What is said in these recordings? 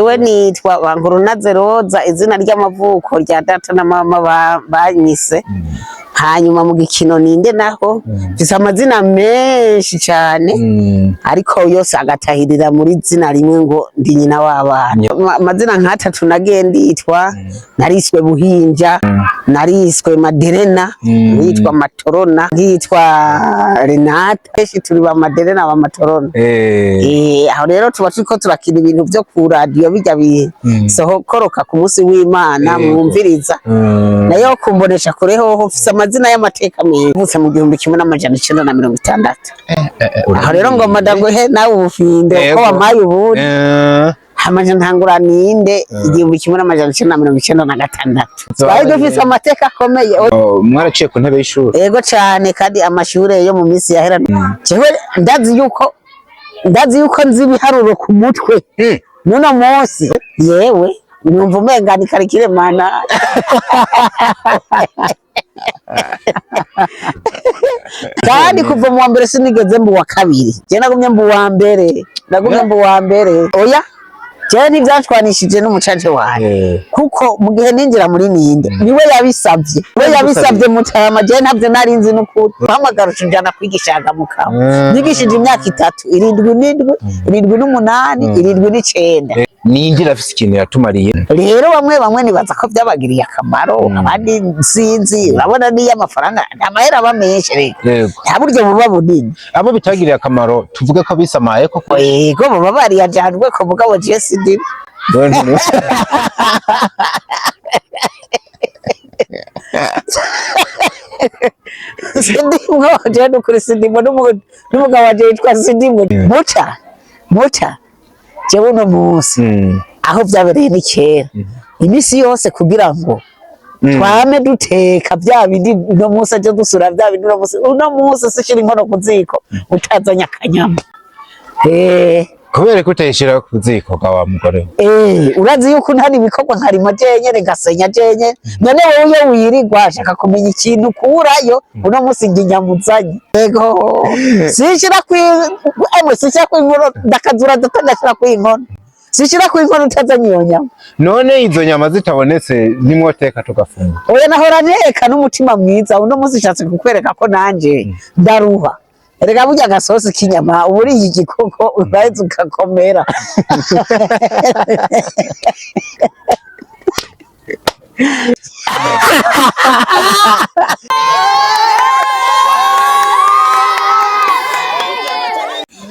Jewe nitwa Bankurunaze Roza, izina ry'amavuko rya data na mama banyise. Hanyuma mu gikino ninde naho mfise amazina menshi cane, ariko yose agatahirira muri zina rimwe ngo ndi nyina w'abana. Amazina nk'atatu nagiye nditwa: nariswe Buhinja, nariswe Maderena, nitwa Matorona, nkitwa Renata. Kenshi turi ba Maderena, ba Matorona. Aho rero tuba turiko turakina ibintu vyo ku radiyo bijya bisohokoroka ku munsi w'Imana mwumviriza. Nayo kumbonesha kure hoho mfise amazina y'amateka menshi. Mvutse mu 1960. Aho rero ngoma ndaguhe nawe ubufinde uko wampaye ubundi. Hamaze ntangura ninde 1996. Twari dufise amateka akomeye. Oh, mwaraciye ku ntebe y'ishuri? Yego cane, kandi amashure yo mu minsi yahera, jewe ndazi yuko nzi ibiharuro ku mutwe. N'uno munsi yewe numva umenga ni karikire mana. Kandi kuva mu wa mbere sinigeze mba uwa kabiri, je nagumye mba uwa mbere, nagumye mba uwa mbere. Oya, jewe ntivyashwanishije n'umucaje wanje, kuko mu gihe ninjira muri ninde niwe yabisavye, niwe yabisavye mutama, jewe ntavyo nari nzi n'ukuri. Mpamagara uca kwigishaga mukama. Nigishije imyaka 3, 77, 78, 79. Ninjira afise ikintu yatumariye. Rero bamwe bamwe nibaza ko byabagiriye akamaro, abandi sinzi. Urabona niyo amafaranga amahera aba menshi rero, nta buryo buba bunini. Abo bitagiriye akamaro tuvuge ko bisamaye koko? Yego, baba bariyajanwe ko, mugabo jewe sindimo. Sindimwo jewe nukuri, sindimwo. N'umugabo wanje yitwa Sindimwo. Muca muca jewe uno munsi aho vyabereye ni kera, imisi yose kugira ngo twame duteka bya bindi, uno munsi aje dusura bya bindi. Uno munsi sishira inkono ku ziko utazanye akanyama. Kubera ko utayishira ku ziko ga wa mugore we? Urazi yuko ntari ibikorwa nkarima jenyene, ngasenya jenyene. None wowe iyo wirigwa ashaka kumenya ikintu ukurayo, uno munsi njye inyamuzanye. Yego, sinshira kwi emwe, sinshira kw'inkono, ndakazura data ndashira kw'inkono, sinshira kw'inkono utazanye iyo nyama. None izo nyama zitabonetse nimwoteka tugafunga? Oya, nahora nteka n'umutima mwiza. Uno munsi nshatse kukwereka ko nanje ndaruha. Erega burya agasosi k'inyama uba uriye igikoko uraheza ugakomera.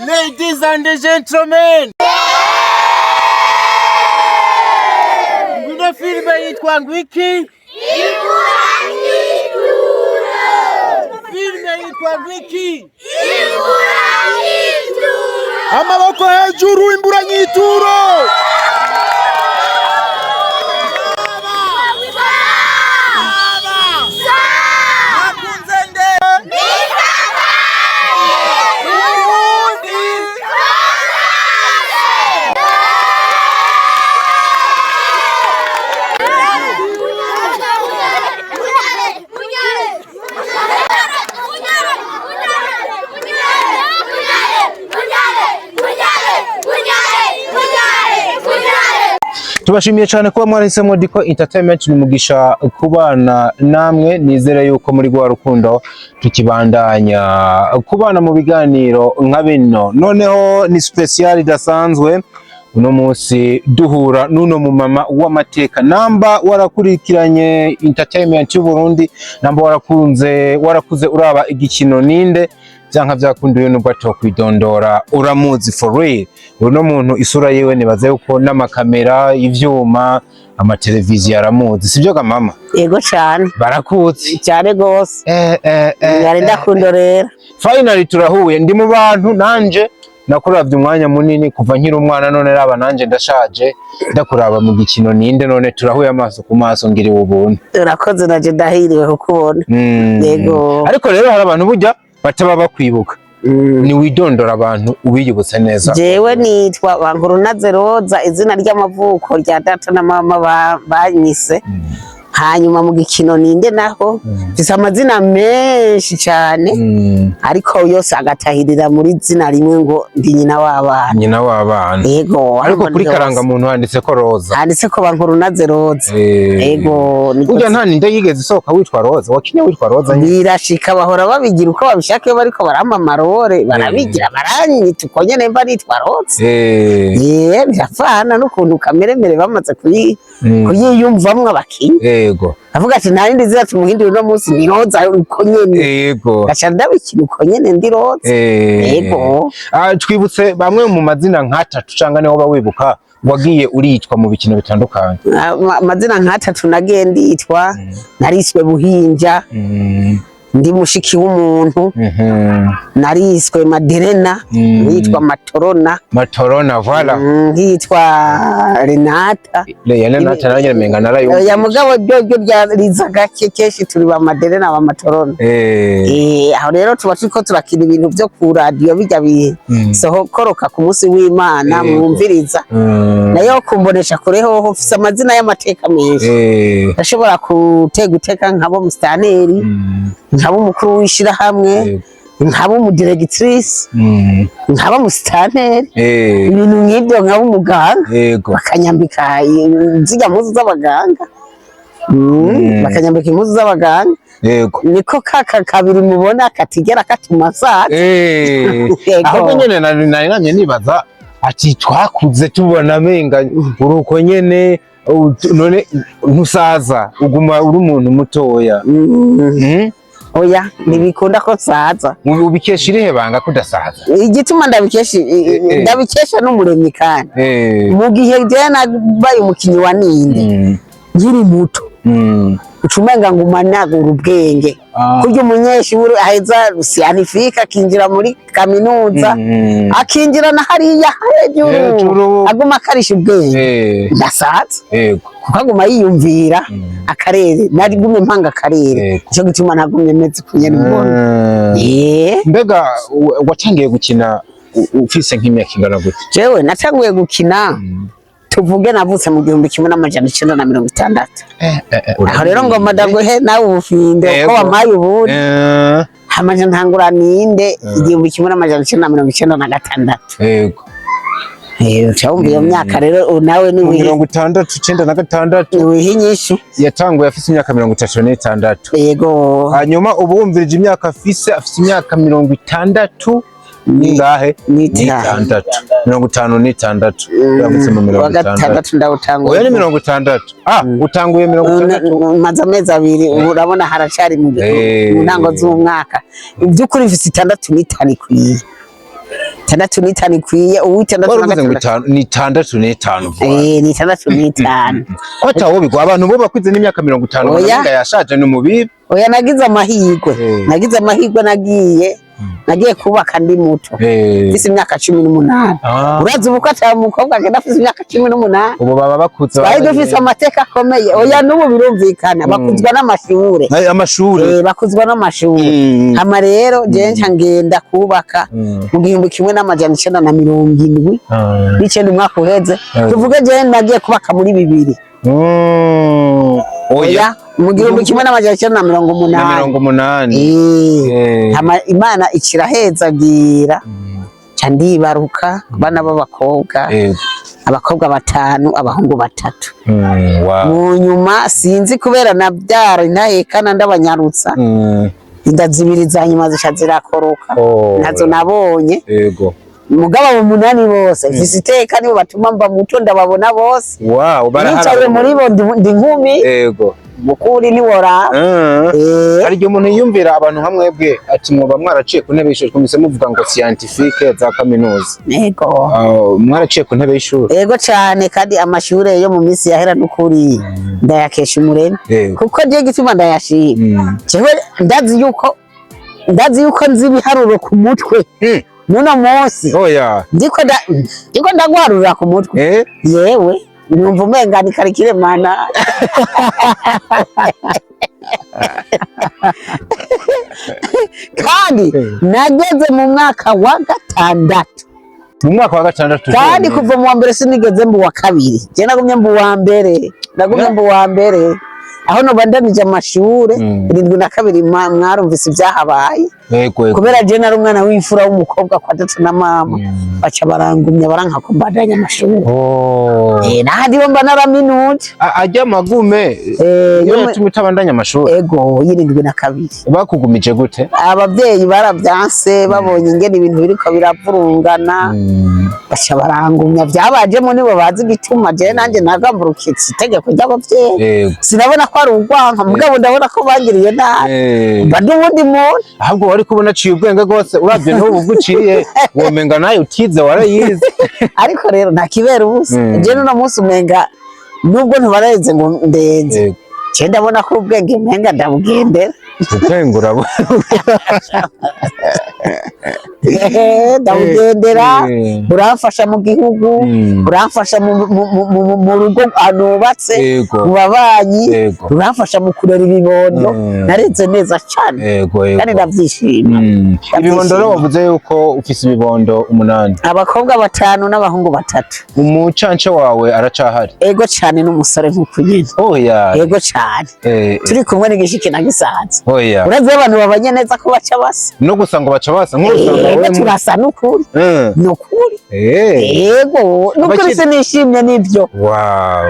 Ladies and gentlemen, ngwino filime yitwa ngwiki? Filime yitwa ngwiki? Amaboko hejuru, imburanyituro! Nakunze nde? Uburundi. Tubashimiye cyane kuba mwarahisemo Diko Entertainment. Ni umugisha kubana namwe, nizere yuko muri rwa rukundo tukibandanya kubana mu biganiro nka bino. Noneho ni special idasanzwe uno munsi duhura n'uno mumama w'amateka. Namba warakurikiranye entertainment y'u Burundi, namba warakunze warakuze uraba igikino ninde, vyanka vyakundiwe nubwo atokwidondora uramuzi for real. Uno muntu isura yiwe nibaza yuko n'amakamera, ivyuma, amateleviziyo aramuzi, sibyo ga mama? Yego cane. Barakuzi? Cane gose. Nari ndakundorera. Finally turahuye. Ndi mu bantu nanje nakuravye umwanya munini kuva nkiri umwana, none raba nanje ndashaje ndakuraba mu gikino ninde, none turahuye amaso ku maso, ngiriwe ubuntu. Urakoze, naje ndahiriwe kukubona. Yego. Ariko rero hari abantu burya bataba bakwibuka. Ni widondora abantu ubiyibutse neza. Jewe nitwa Bankurunaze Roza, izina ry'amavuko rya data na mama banyise. Hanyuma mu gikino ninde naho mfise amazina menshi cyane, ariko yose agatahirira muri zina rimwe ngo ndi nyina w'abana. Nyina w'abana. Yego. Ariko aho kuri ndi hose. Karangamuntu handitse ko Roza. Handitse ko Bankurunaze Roza. Yego, niko. Burya nta ninde yigeze isohoka witwa Roza, wakinye witwa Roza nyine? Birashika, bahora babigira uko babishaka. Iyo bariko barampa amarore barabigira, baranyita uko nyene mba nitwa Roza. Birapfana n'ukuntu kameremere bamaze kuyiyumvamwo abakinyi. Avuga ati nta rindi zina tumuhindura, uno munsi ni Roza uko nyene. Gaca ndabikina uko nyene ndi Roza. Yego. Ah, twibutse bamwe mu mazina nk'atatu cyangwa niho woba wibuka wagiye uritwa mu bikino bitandukanye. Amazina nk'atatu nagiye nditwa: nariswe Buhinja, ndi mushiki w'umuntu, nariswe Maderena, nitwa Matorona. Matorona, voilà. Nkitwa Renata. Leya nata nanjye menga narayumva. Oya, mugabo ryo ryariza gake, kenshi turi ba Maderena, ba Matorona. Aho rero tuba turiko turakina ibintu vyo ku radiyo bijya bisohokoroka ku munsi w'Imana, mwumviriza. Nayo kumbonesha kure hoho mfise amazina y'amateka menshi. Ndashobora gutega iteka nkaba umusitaneri, nkaba umukuru w'ishirahamwe, nkaba umudirectrice, nkaba umusitanteri, ibintu nk'ibyo, nkaba umuganga, bakanyambika zirya mpuzu z'abaganga. Bakanyambika impuzu z'abaganga. Niko kaka kabiri mubona katigera katuma saza. Yego. Ahubwo nyene nari namye nibaza ati twakuze tubona amenga uruko nyene, none ntusaza, uguma uri umuntu mutoya? Oya, ntibikunda ko nsaza. Ubikesha irihe banga ko udasaza? Igituma ndabikesha, ndabikesha n'Umuremyi, kandi mu gihe jewe nabaye umukinyi wa ninde nkiri muto, uca umenga nguma nagura ubwenge. Kurya umunyeshuri aheza scientifique akinjira muri kaminuza, akinjira na hariya hejuru, Hejuru. aguma akarisha ubwenge. Ndasaza kuko aguma yiyumvira akarere, narigumye mpanga akarere. Nico gituma nagumye meze kunyene mbona. Mbega watangiye gukina ufise nk'imyaka ingana gute? Jewe natanguye gukina, tuvuge navutse mu 1960. Aho rero ngoma ndaguhe nawe ubufinde uko wampaye ubundi. Hamaze ntangura ninde 1996. Uca wumva iyo myaka rero, ubu nawe Mu niwihe 60, 96. Niwihe inyishu. Yatanguye afise imyaka 36. Yego. Hanyuma ubu wumvirije imyaka afise imyaka 60 ningahe? N'itanu. N'itandatu, 56. Yavutse mu Wa 60. gatandatu ndawutangura. Oya, ni 60. Ah, utanguye 60. Maze amezi 2 ubu, urabona haracari mu ntango z'umwaka. Iby'ukuri mfise 65 ikwiye, 65 ikwiye ubu, itandatu Wari na uvuze ngo gatandatu. itanu ni 65 vuba. Ni 65. Ko atawo bigwa, abantu bo bakwize n'imyaka 50 Oya. baravuga yashaje, ni umubibi. Oya, nagize amahirwe. Nagize amahirwe, nagiye kubaka ndi muto, mfise imyaka 18. Urazi ubu ko ata mukobwa agenda afise imyaka 18? Ubu baba bakuze. Twari dufise amateka akomeye. Oya, n'ubu birumvikana, bakuzwa n'amashure. Ay, amashure. Bakuzwa n'amashure. Hama rero jewe nca ngenda kubaka mu 1979, umwaka uheze. Tuvuge jewe nagiye kubaka muri 2000. Oya. Oya, mu 1980. Na 80. Hama Imana ikirahezagira, nca ndibaruka bana b'abakobwa, abakobwa batanu, abahungu batatu. Mu nyuma sinzi kubera nabyara intahekana, ndabanyarutsa, inda zibiri za nyuma zica zirakoroka. Nazo nabonye. Mugabo abo munani bose mfise iteka, nibo batuma mba muto, ndababona bose. Wow, barahara. Nicaye muri bo ndi nkumi. Mukuri niworaba. Hari igihe umuntu yiyumvira abantu nka mwebwe ati mwoba mwaraciye ku ntebe y'ishuri, twumvise muvuga ngo scientifique za kaminuza. Yego. Ah, mwaraciye ku ntebe y'ishuri? Yego cane, kandi amashure yo mu minsi yahera n'ukuri ndayakesha Umuremyi. Kuko je gituma ndayashima, jewe ndazi yuko nzi ibiharuro ku mutwe. Muno munsi Oya. ndiko ndaguharurira ku mutwe. Yewe, numva umenga ni karikiremana. Kandi nageze mu mwaka wa gatandatu. Mu mwaka wa gatandatu? Kandi Zonyine. Kuva mu wa mbere sinigeze mba uwa kabiri, je nagumye mba uwa mbere, nagumye mba uwa mbere. Aho nobandanije amashure, 72, mwarumvise ibyahabaye. Yego, yego. Kubera je nari umwana w'imfura w'umukobwa kwa data na mama, baca barangumya, baranka ko mbandanya amashure. Oh. N'ahandi bo mba naraminuje. Ajya amagume Eh, niyo yo yatumye utabandanya amashuri? Ego, y'72. Bakugumije gute? Abavyeyi baravyanse, babonye ingene ibintu biriko biravurungana, baca barangumya. Vyabajemo nibo bazi igituma. Jewe nanje nagamburukitse itegeko ry'abavyeyi. Sinabona ko ari urwanka, mugabo ndabona ko bangiriye nabi. Mba ndi uwundi muntu. Ahubwo wari kubona aciye ubwenge rwose, uravye n'ubu ubwo uciye womenga nawe utize warayize. Ariko rero nta kibera ubusa. Jewe n'uno munsi umenga nubwo ntibareze ngo ndenze, je ndabona ko ubwenge umenga ndabugendera. Ubwenge urabu Ndabugendera. Buramfasha mu gihugu, buramfasha mu rugo anubatse, mu babanyi, buramfasha mu kurera ibibondo. Nareze neza cane kandi ndavyishima. Ibibondo rero, wavuze yuko ufise ibibondo 8? Abakobwa batanu n'abahungu batatu. Umucance wawe aracahari? Ego cane, n'umusore nk'uku nyene. Oya. Ego cane. Turi kumwe n'igishiki na gisaza. Oya. Urazi iyo abantu babanye neza ko baca basa. No gusa ngo baca basa nk'urusanga. Ego, turasa n'ukuri. Nukuri. Ego, nukuri. Sinishimye nivyo. Wow.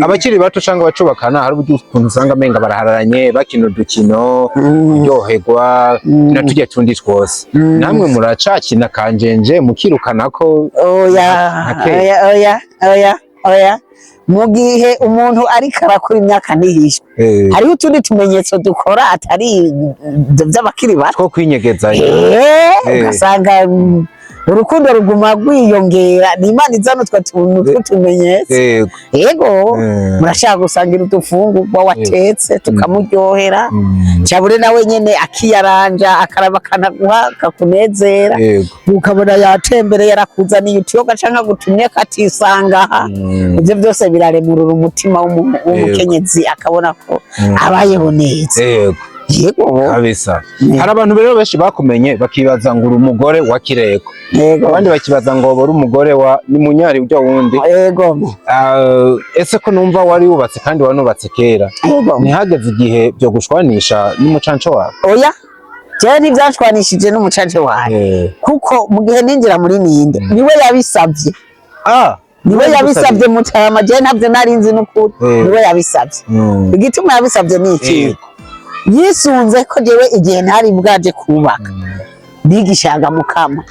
Abakiri bato cyangwa abacubakana, hari uburyo ukuntu usanga amenga barahararanye, bakina udukino, kuryoherwa na tujya tundi twose. Namwe muracakina kanjenje mukirukanako? Oya. Nka kera. Oya, oya, oya, oya. Mu gihe umuntu ariko arakura, imyaka ntihishwe. Hariho utundi tumenyetso dukora atari ibyo by'abakiri bato. Two kwinyegezanya. Ugasanga urukundo ruguma rwiyongera, ni Imana izana utwo tuntu tw'utumenyetso. Yego. Murashaka gusangira udufungurwa watetse tukamuryohera, cabure nawe nyene akiyaranja, akaraba akanaguha kakunezera. Ukabona yatembereye, arakuzaniye utuyoga canke agutumye katisanga aha. Ivyo byose biraremurura umutima w'umukenyezi, akabona ko abayeho neza. Yego. Kabisa. Hari abantu rero benshi bakumenye bakibaza ngo uri umugore wa Kireko, abandi bakibaza ngo uri umugore wa ni munyari ujya wundi. Ah, ese ko numva wari wubatse kandi wanubatse kera, ntihageze igihe byo gushwanisha n'umucanco wawe? Oya, jewe ntivyanshwanishije n'umucance wawe, kuko mu gihe ninjira muri ninde, niwe yabisavye. Niwe yabisabye, mutarama. Jewe ntabyo nari nzi n'ukuri. Niwe yabisabye. Igituma yabisabye ni iki? Yisunze ko jewe igihe ntari bwaje kubaka nigishaga Mukama.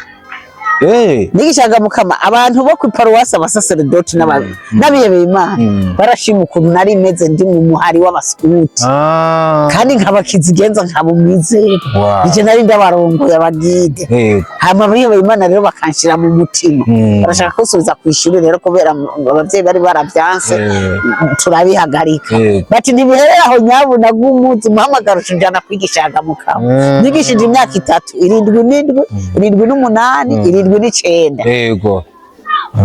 Nigishaga Mukama abantu bo ku paruwasi, abasaseredoti n'abihebeye Imana. Barashima ukuntu nari meze ndi mu muhari w'abasukuti, kandi nkabakizigenza, nkaba umwizera. Ije nari ndabarongoye abagide. Hama abihebeye Imana rero bakanshira mu mutima, barashaka kunsubiza ku ishuri rero, kubera abavyeyi bari baravyanse, turabihagarika. Bati ntibiherere aho, nyabuna bw'umuzi umuhamagaro uca kwigishaga Mukama. Nigishije imyaka 3, 77, 78, 79.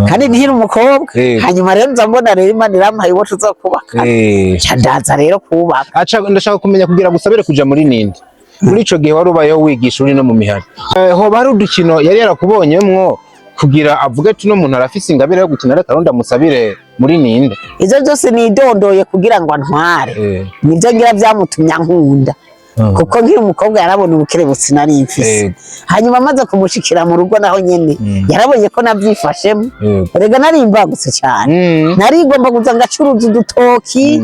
Kandi nkiri umukobwa. Hanyuma rero nza mbona rero Imana irampaye uwo tuzokubaka, nca ndaza rero kubaka. Aca ndashaka kumenya, kugira gusabire kuja muri ninde, muri ico gihe wari ubayeho wigisha uri no mu mihana, hoba hari udukino yari yarakubonyemwo kugira avuge ati uno muntu arafise ingabire yo gukina, reka rundi amusabire muri ninde? Ivyo byose nidondoye kugira ngo antware. Nivyo ngira vyamutumye ankunda, kuko nkiri umukobwa yarabona ubukerebutsi nari mfise. Hanyuma amaze kumushikira mu rugo naho nyene, yarabonye ko navyifashemo. Erega nari mbagutse cyane. Narigomba kuza ngacuruza udutoki,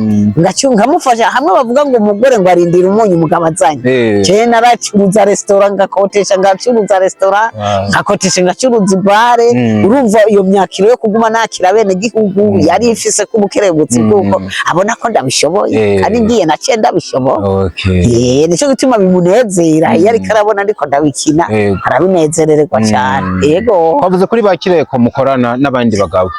nkamufasha hamwe. Bavuga ngo umugore ngo arindira umunyu umugabo azanye. Jewe naracuruza resitora, ngakotesha, ngacuruza resitora, nkakotesha, ngacuruza ibare. Urumva iyo myakiro yo kuguma nakira bene gihugu yari ifise ko ubukerebutsi bw'uko abona ko ndabishoboye. Kandi ngiye naciye ndabishoboye. Nico gituma bimunezera iyo ariko arabona ndiko ndabikina. Arabinezerererwa cyane, yego. Wavuze kuri ba Kireko mukorana n'abandi bagabo,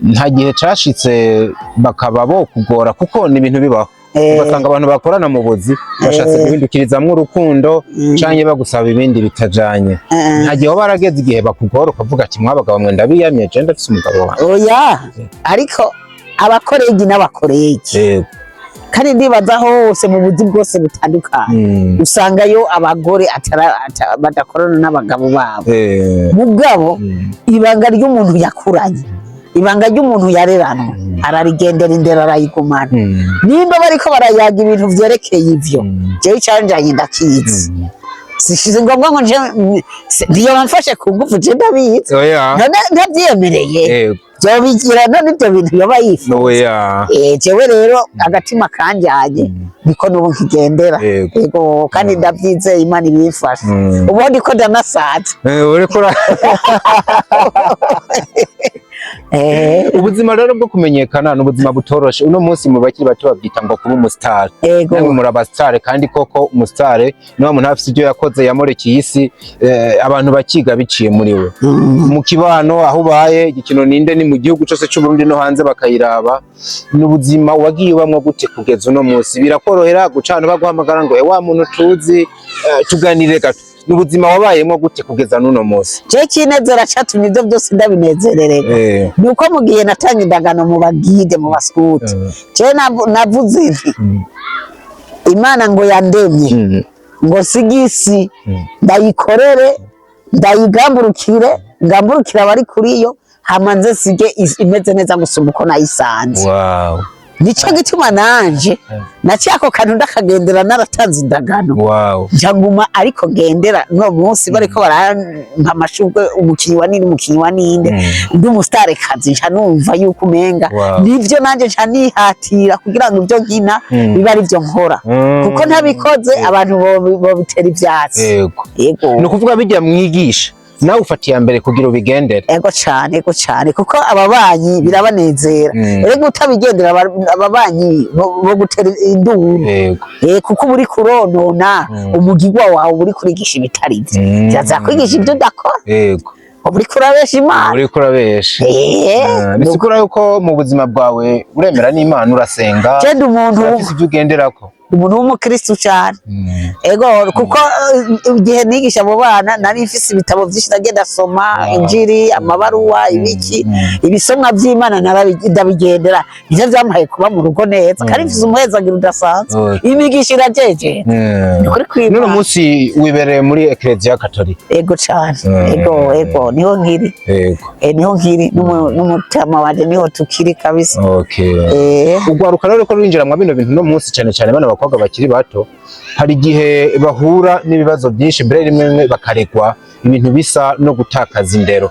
nta gihe cashitse bakaba bo kugora? Kuko ni ibintu bibaho, ugasanga abantu bakorana mu buzi bashatse guhindukirizamwo urukundo canke bagusaba ibindi bitajanye. Nta gihe waba warageze igihe bakugora ukavuga ati mwabagabo mwe ndabiyamye, je ndafise umugabo wanje? Oya, ariko abakoregi n'abakoregi, kandi ndibaza hose mu buzi bwose butandukanye, usangayo abagore badakorana n'abagabo babo. Mugabo ibanga ry'umuntu yakuranye, Ibanga ry'umuntu yareranwe ararigendera, indero arayigumana. Nimba bariko barayaga ibintu vyerekeye ivyo, jewe icanjanye ndakizi, si ngombwa ngo nje ntiyoba mfashe ku ngufu, je ndabizi. Oya. None ntabyiyemereye, vyobigira none ivyo bintu yoba yifuza? Oya. Jewe rero agatima kanjanye niko nubu nkigendera. Yego, kandi ndavyizeye, Imana ibimfasha. Ubundi ko ndanasaza. Uriko Ubuzima rero bwo kumenyekana ni ubuzima butoroshe. Uno munsi mu bakiri bato babyita ngo kuba umustar. Namwe muri abastar, kandi koko umustar niwa muntu afise ibyo yakoze, yamurekeye isi, abantu bakiga biciye muri we mu kibano aho ubaye. Igikino ninde ni mu gihugu cose c'u Burundi no hanze bakayiraba. Ni ubuzima wagiye ubamwo gute kugeza uno munsi? Birakorohera guca ahantu baguhamagara ngo "Eh, wa muntu tuzi, tuganire gato"? Ni ubuzima wabayemwo gute kugeza n'uno munsi? Je kinezera catumye ivyo byose ndabinezerererwa ni uko mu gihe natanga indagano mu bagide, mu baskuti, je navuze nti Imana ngo yandemye ngo sigisi ndayikorere, ndayigamburukire, ngamburukire abari kuri yo, hama nze sige imeze neza gusumba uko nayisanze. Nico gituma nanje naciye ako kantu ndakagendera, naratanze indagano. Nca nguma ariko ngendera no munsi bariko barampa amashurwe, umukinyi wa ninde, umukinyi wa ninde, ndi umustarekazi, nca numva yuko umenga nivyo nanje nca nihatira kugira ngo ibyo nkina bibe ari byo nkora, kuko ntabikoze abantu bobitera ivyatsi. Yego. Ni ukuvuga bijya mwigisha, nawe ufata iya mbere kugira ubigendere. Ego cane, ego cane, kuko ababanyi birabanezera. Erega utabigendera, ababanyi bo gutera induru. Kuko uba uri kuronona umugigwa wawe, uba uri kurigisha ibitari vyo. Kirazira kwigisha ibyo udakora. Uba uriko urabesha Imana. Uriko urabesha. Bisigura yuko mu buzima bwawe uremera n'Imana, urasenga? Je ndi umuntu Urafise ibyo ugenderako? Umuntu w'umukristu cane. Ego, kuko igihe nigisha abo bana nari mfise ibitabo vyinshi, nagenda soma injiri, amabaruwa, ibiki, ibisomwa vy'Imana, ndabigendera. Nivyo vyampaye kuba mu rugo neza, kandi mfise umuhezagiro udasanzwe. Imigisha irajejera. Ni ukuri kw'Imana. N'uno munsi wibereye muri Eklezia Katolika? Ego cane. Ego, ego, niho nkiri. Niho nkiri n'umutama wanje, niho tukiri kabisa. Ugwaruka rero ko rurinjira mwa bino bintu no munsi, cyane cyane bano bakobwa bakiri bato, hari igihe bahura n'ibibazo byinshi, mbere rimwe rimwe bakaregwa ibintu bisa no gutakaza indero.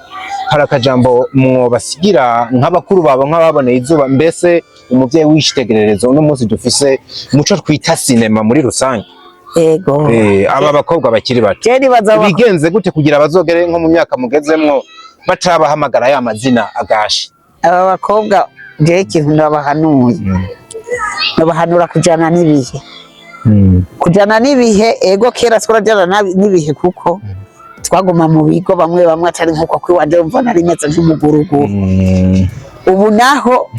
Hari akajambo mwobasigira nk'abakuru babo, nk'ababoneye izuba, mbese umuvyeyi w'icitegererezo uno munsi dufise muco twita sinema muri rusange? Ego. Aba bakobwa bakiri bato Je nibaza bigenze gute kugira bazogere nko mu myaka mugezemwo batabahamagara ya mazina agashe? Aba bakobwa, jewe ikintu ndabahanuye, ndabahanura kujana n'ibihe, kujana n'ibihe. Ego, kera twarajana n'ibihe kuko twaguma mu bigo bamwe bamwe, atari nkuko kwiwanje mva nari meze nk'umuguruguru. Ubu naho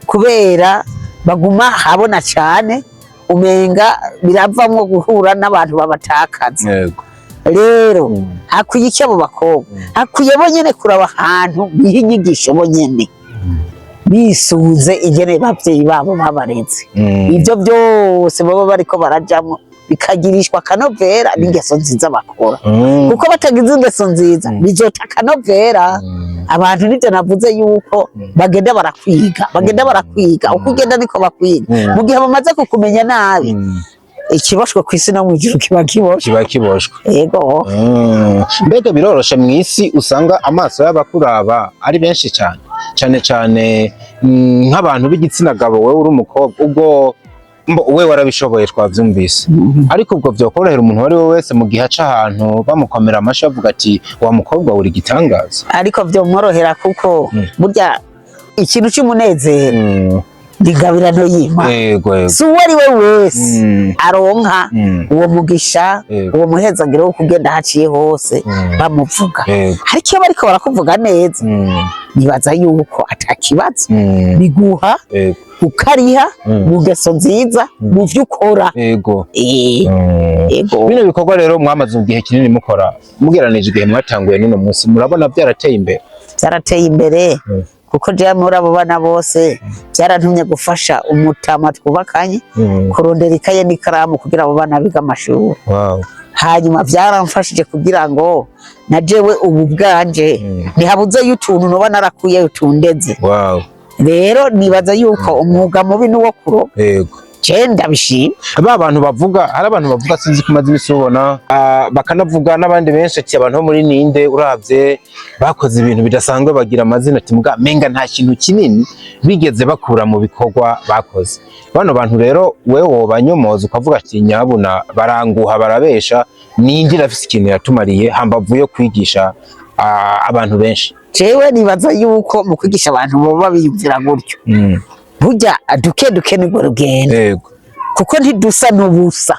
kubera baguma habona cane, umenga biravamwo guhura n'abantu babatakaza. Rero hakwiye iki? Abo bakobwa hakwiye bo nyene kuraba ahantu biha inyigisho bo nyene, bisunze ingene bavyeyi babo babareze. Ibyo byose baba bariko barajamwo bikagirishwa akanovera n'ingeso nziza bakora, kuko batagize ingeso nziza bizota akanovera. Abantu nivyo navuze yuko bagenda barakwiga, bagenda barakwiga, uko ugenda niko bakwiga. Mu gihe bamaze kukumenya nabi, ikiboshwe kw'isi no mw'ijuru kiba kiboshwe. Kiba kiboshwe. Yego. Mbega biroroshe mu isi usanga amaso y'abakuraba ari benshi cyane cyane cyane, nk'abantu b'igitsina gabo, wewe uri umukobwa, ubwo mbo we warabishoboye twavyumvise, ariko ubwo vyokorohera umuntu uwo ari we wese mu gihe aca ahantu bamukomera amashi bavuga ati "Wa mukobwa uri igitangaza"? Ariko vyomworohera, kuko burya ikintu c'umunezero ni ingabirano y'Imana. Yego yego. Si uwo ari we wese aronka uwo mugisha, uwo muhezagiro wo kugenda haciye hose bamuvuga. Ariko iyo bariko barakuvuga neza, nibaza yuko atakibazo, biguha ukariha mu ngeso nziza, mu vyo ukora. Yego. Bino bikorwa rero mwamaze igihe kinini mukora, mugeranije igihe mwatanguye n'uno munsi, murabona byarateye imbere? Byarateye imbere, kuko jewe muri abo bana bose byarantumye gufasha umutama twubakanye kurondera ikaye n'ikaramu kugira abo bana biga amashuri. Hanyuma byaramfashije kugira ngo na jewe ubu bwanje ntihabuzeyo utuntu noba narakuyeyo tundeze. Rero nibaza yuko umwuga mubi n'uwo kuroga. Je ndabishima. Ba bantu bavuga, hari abantu bavuga, sinzi ko umaze imisi ubona, bakanavuga n'abandi benshi ati abantu bo muri Ninde uravye bakoze ibintu bidasanzwe, bagira amazina, ati muga menga nta kintu kinini bigeze bakura mu bikorwa bakoze. Bano bantu rero wewe wobanyomoza ukavuga ati nyabuna baranguha, barabesha, Ninde irafise ikintu yatumariye hambavu yo kwigisha abantu benshi? Jewe nibaza yuko mu kwigisha abantu baba biyumvira gutyo, burya duke duke nibwo rugenda, kuko ntidusa n'ubusa.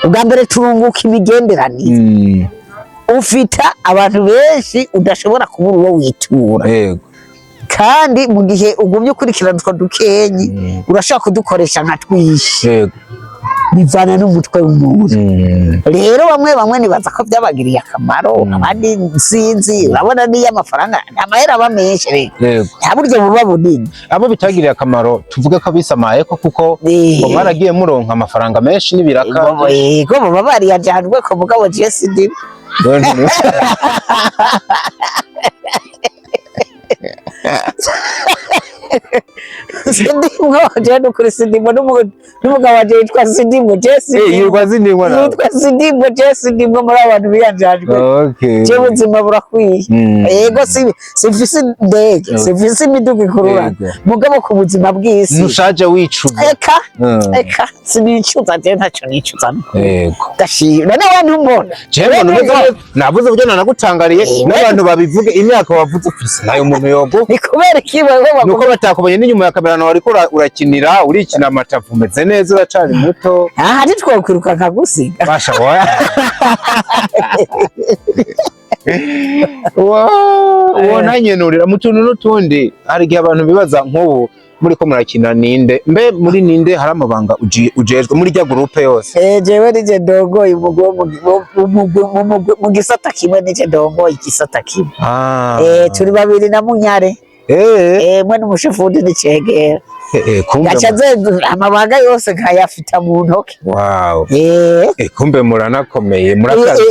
Ubwa mbere turunguka imigenderanire. Ufita abantu benshi udashobora kubura uwo witura. Kandi mu gihe ugumye ukurikirana utwo dukenyi, urashobora kudukoresha nka twinshi. Bivana n'umutwe w'umuntu. Rero bamwe bamwe nibaza ko byabagiriye akamaro, abandi sinzi. Urabona niyo amafaranga, amahera aba menshi rero, nta buryo buba bunini. Abo bitagiriye akamaro tuvuge ko bisamaye ko kuko ngo mwaragiye muronka amafaranga menshi n'ibiraka. Yego, baba bariyajanwe ko, mugabo jewe sindimo. Sindimwo jewe nukuri, sindimwo. N'umugabo wanje yitwa Sindimwo, jewe sindimwo. Yirwa zindimwo nawe. Yitwa Sindimwo, jewe sindimwo muri abantu biyanjajwe. Jewe ubuzima burakwiye. Yego, simfise indege, simfise imiduga ikururana, mugabo ku buzima bw'isi Ntushaje wicuza? Eka. Eka, sinicuza, jewe ntacyo nicuza. Ndashima. None we ntumbona? Jewe mbona umeze neza, navuze uburyo nanagutangariye, n'abantu babivuge, imyaka wavuze ufise nayo umuntu yogo. Ni kubera iki wewe Nuko baguma batakubonye n'inyuma ya kamera wariko urakinira, urikina amatavu, umeze neza, uracari muto. Aha ntitwokwiruka nkagusiga. Basha wa wonanyenurira mu tuntu n'utundi. Hari igihe abantu bibaza nk'ubu muriko murakina Ninde, mbe muri Ninde hari amabanga ujejwe muri rya groupe yose? Jewe nije ndongoye umugwi wo mu gisata kimwe, nije ndongoye igisata kimwe. Turi babiri na Munyare. Mwe n'umushefundi n'icegera. Kumbe Gaca amabanga yose nkayafita mu ntoke. Kumbe muranakomeye, murakaze.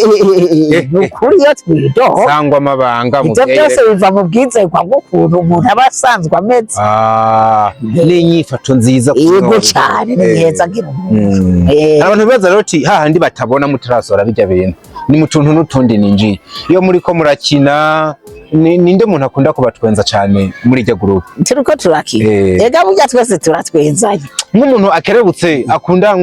Ni ukuri iyo twidoho Sangwa amabanga ivyo muvyeyi. byose biva mu bwizerwa bw'ukuntu umuntu aba asanzwe ameze. Ah, n'inyifato nziza ku Yego buzima. cane, ni heza ngira umuntu. Hari abantu bibaza rero ati hahandi batabona mutarasohora bijya bintu, ni mu tuntu n'utundi ninjiye, iyo muriko murakina ninde muntu akunda kubatwenza cane muri iryo groupe? Turiko turakina? Ega burya twese turatwenzanye. Nk'umuntu akerebutse akunda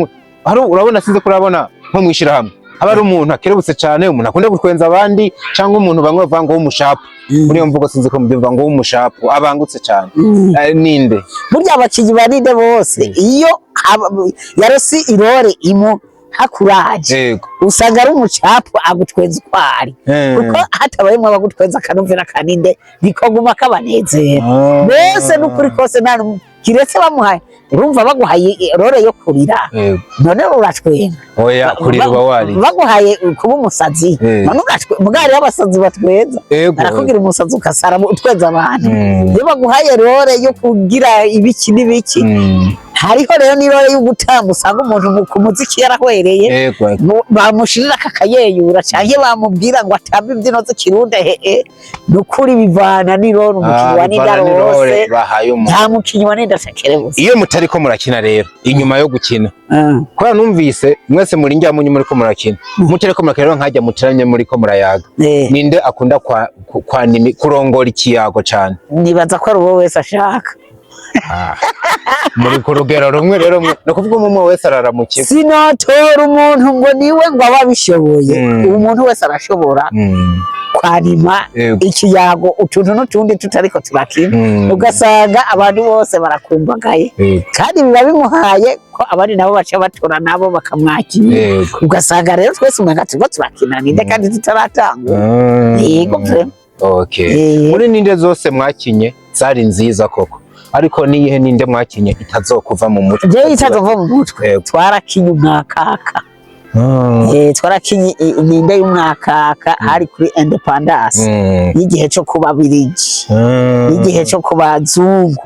hari urabona, sinzi ko urabona nko mwishirahamwe haba hari umuntu akerebutse cane, umuntu akunda gutwenza abandi, cyangwa umuntu bamwe bavuga ngo w'umushapu, muri iyo mvugo sinzi ko mubyumva, ngo w'umushapu abangutse cane. Ninde? Burya abakinyi barinde bose iyo yarosi irore imu hakuraje, usanga ari umucapu agutwenza uko ari, kuko hatabayemwo abagutwenza akanovera kaninde bikoguma kabanezera bose. N'ukuri kose nta kiretse bamuhaye, urumva baguhaye rore yo kurira, none uratwenga? Oya, kurira uba wari Baguhaye kuba umusazi, none uratwenga? Mugabo hariho abasazi batwenza. Barakubwira umusazi ukasara utwenza abantu. Iyo baguhaye rore yo kugira ibiki n'ibiki, hariho rero n'irore yo gutamba, usanga umuntu ku muziki yarahwereye, bamushirira akakayeyura, canke bamubwira ngo atambe imbyino z'ikirundi. Hehe, ni ukuri bivana n'irore umukinyi wa Bivana Ninda n'irore rose. bahaye umuntu. Nta mukinyi wa Ninda atakerebutse. Iyo mutariko murakina rero, inyuma yo gukina, kubera numvise mwese muri njya munyu muriko murakina, mutariko murakina rero nkajya muteranye muriko murayaga, ninde akunda kwa, kwanimi kurongora ikiyago cane? Nibaza ko ari uwo wese ashaka. Muri ku rugero rumwe rero ni ukuvuga umwe wese araramukiwe. Sinotora umuntu ngo niwe ngo abe abishoboye. Umuntu wese arashobora kwanima ikiyago, utuntu n'utundi tutariko turakina, ugasanga abantu bose barakumbagaye, kandi biba bimuhaye ko abandi nabo baca batora nabo bakamwakira. Ugasanga rero twese umenga turiko turakina Ninde kandi tutaratangura. Yego pe. Okay. Muri Ninde zose mwakinye zari nziza koko, ariko niyihe Ninde mwakinye itazokuva mu mutwe? Jewe itazova mu mutwe, twarakinye umwakaka. Twarakinye Ninde y'umwakaka, hari kuri indépendance y'igihe co kuba birigi, y'igihe co kuba zungu.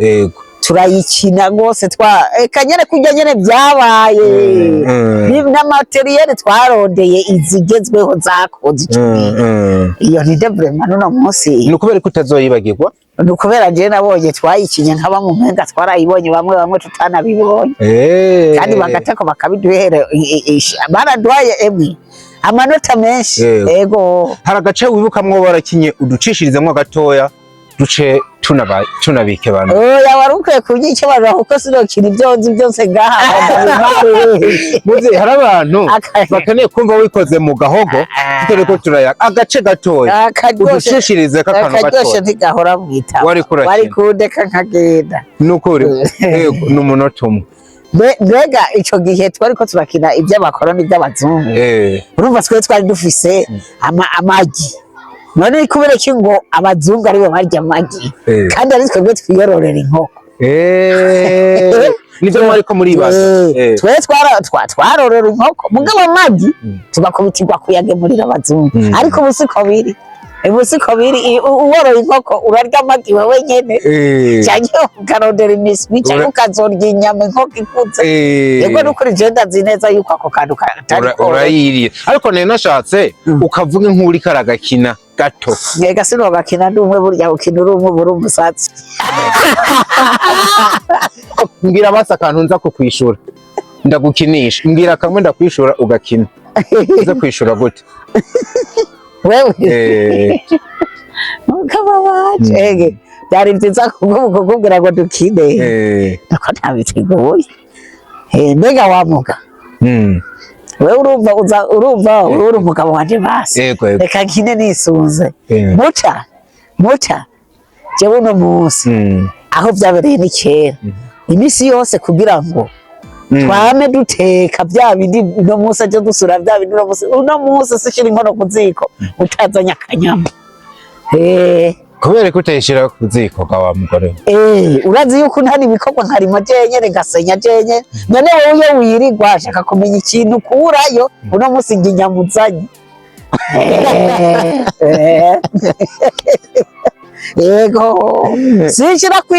Turayikina rwose, twa eka nyene kurya nyene byabaye. Na matériel twarondeye izigezweho zakoze ico gihe. Iyo ni vraiment n'uno munsi. Ni ukubera ko utazoyibagirwa? Ni ukubera jewe nabonye twayikinye nka bamwe, umenga twarayibonye, bamwe bamwe tutanabibonye. Kandi bagatako bakabiduhera, baraduhaye emwe amanota menshi. Yego. Ego. Hari agace wibukamwo warakinye, uducishirizemwo gatoya, duce tunabike bano. Oya, wari ukwiye kubyikebanura kuko sinokina ibyo nzi byose ngaha. Muze, hari abantu bakeneye kumva wikoze mu gahogo tutariko turayaga, agace gatoya. Akaryoshe. Uducishirize k'akantu Akaryoshe gatoya. ntigahora mwitaba. Wari kurakina. Wari kundeka nkagenda. Nukuri, yego, ni umunota umwe. Mbega ico gihe twariko turakina iby'abakoroni by'abazungu. Urumva twe twari dufise amagi. None kubera iki ngo abazungu aribo barya amagi kandi ari twebwe twiyororera inkoko? Nivyo mwariko muribaza. Twe twarorora inkoko, mugabo amagi tugakubitirwa kuyagemurira abazungu. Ariko ubu siko biri, ubu siko biri. Uworoye inkoko urarya amagi wewe nyene canke ukarondera imiswi canke ukazorya inyama inkoko ikuze. Yego, nukuri je ndazi neza yuko ako kantu katari koroshye. Urayiriye, ariko nari nashatse ukavuga nk'uri karagakina gato. Mbega sinogakina ndi umwe? Burya ukina uri umwe uba uri umusatsi. Mbwira basi akantu nza kukwishura ndagukinisha. Mbwira kamwe ndakwishura ugakina, uze kwishura gute? Wewe? Eh. Mukaba waje ege, byari byiza kukubwira ngo dukine nuko ntabiteguye. Mbega wamuga wewe, urumva uza, urumva uri umugabo wanje basi. Yego. Reka nkine nisunze. Muca muca jewe uno munsi aho byabereye ni kera, iminsi yose kugira ngo twame duteka bya bindi, uno munsi aje dusura bya bindi, uno munsi sishira inkono ku ziko utazanye akanyama. Kubera ko utayishira ku ziko ga wa mugore we? Urazi yuko ntari ibikorwa nkarima jenyene, ngasenya jenyene. None wowe iyo wirirwa ashaka kumenya ikintu ukurayo, uno munsi njye inyama uzanye. Yego, sinshira kwi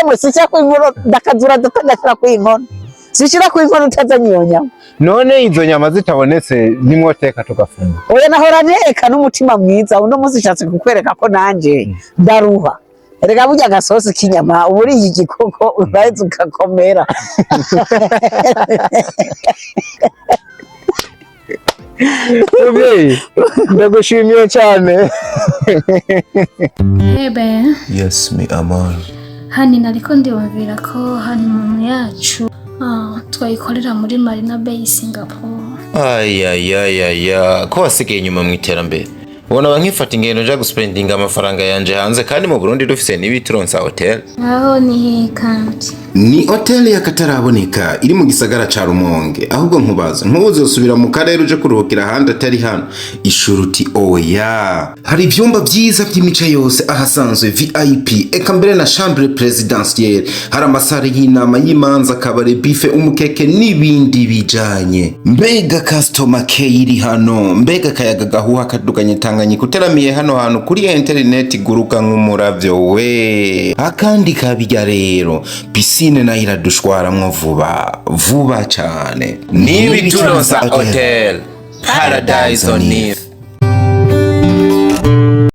emwe, sinshira kw'inkono, ndakazura ndashira kw'inkono, sinshira kw'inkono utazanye iyo nyama. None izo nyama zitabonetse nimwoteka tugafunga? Oya, nahora nteka n'umutima mwiza. Uno munsi nshatse kukwereka ko nanje ndaruha. Erega burya agasosi k'inyama, uba uriye igikoko uraheza ugakomera. Mubyeyi, ndagushimiye cyane. Ebe. Yes, mi amor. Hani nariko ndiyumvira ko honeymoon yacu twayikorera muri Marina Bay, Singapore. Ayayayaya, ko wasigaye inyuma mu iterambere! Ubona ba nkifata ingendo nja guspendinga amafaranga yanje hanze kandi mu Burundi dufise n'ibituronsa hotel. Aho ni hehe kandi? Ni hoteli y'akataraboneka iri mu gisagara ca Rumonge. Ahubwo nkubaza, ntuzosubira mu karere uje kuruhukira ahandi atari hano? Ishuruti oya. Hari ivyumba vyiza vy'imice yose, ahasanzwe VIP, eka mbere na chambre presidentielle. Hari amasare y'inama, y'imanza, kabare, buffet, umukeke n'ibindi bijanye. Mbega customer care iri hano! Mbega akayaga gahuha kaduganye Tanganyika! Uteramiye hano hantu kuri interineti guruka nk'umuravyo we. Akandi kabirya rero, piscine nayo iradushwaramwo vuba vuba cane. N'ibituronsa hotel, paradise on earth.